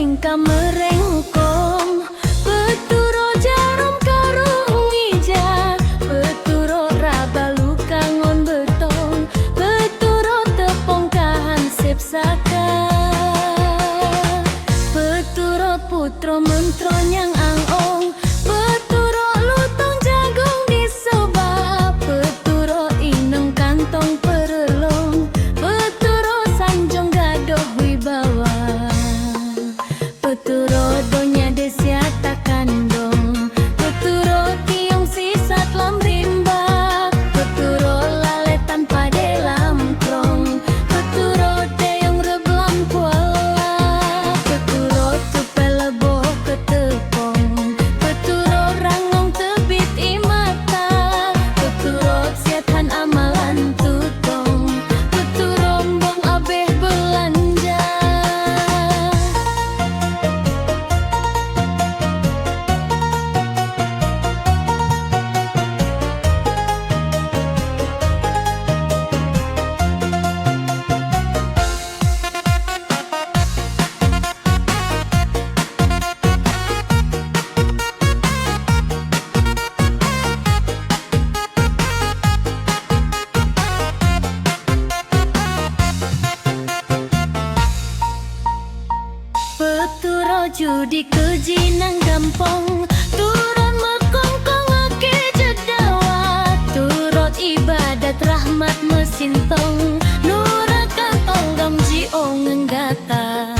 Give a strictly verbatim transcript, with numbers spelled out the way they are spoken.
Ka meureueng hukôm, peuturot jarom karu ija, peuturot raba luka ngon beutông, peuturot teupông ka han sép saka, peuturot putroe meuntroe nyang ang-ong, peuturot lutông jagông di seuba, peuturot inong kantông peureulông, peuturot sanjong gadôh wibawa. Peuturot donya desya takandong, peuturot tiong sisat lam rimba, peuturot lalée tanpa dée lam krông, peuturot deyong reub lam kuala, peuturot tupée leuboh keuteupông, peuturot rangong teubiet ié mata, peuturot siat han amalan tutông, peuturot mbông abéh beulanja. Peuturot judi keu jinang gampông, turot meukongkong akhé jeuet dawa, turot iébadat rahmat meusintong, nuraka tonggam jiôh ngon gata.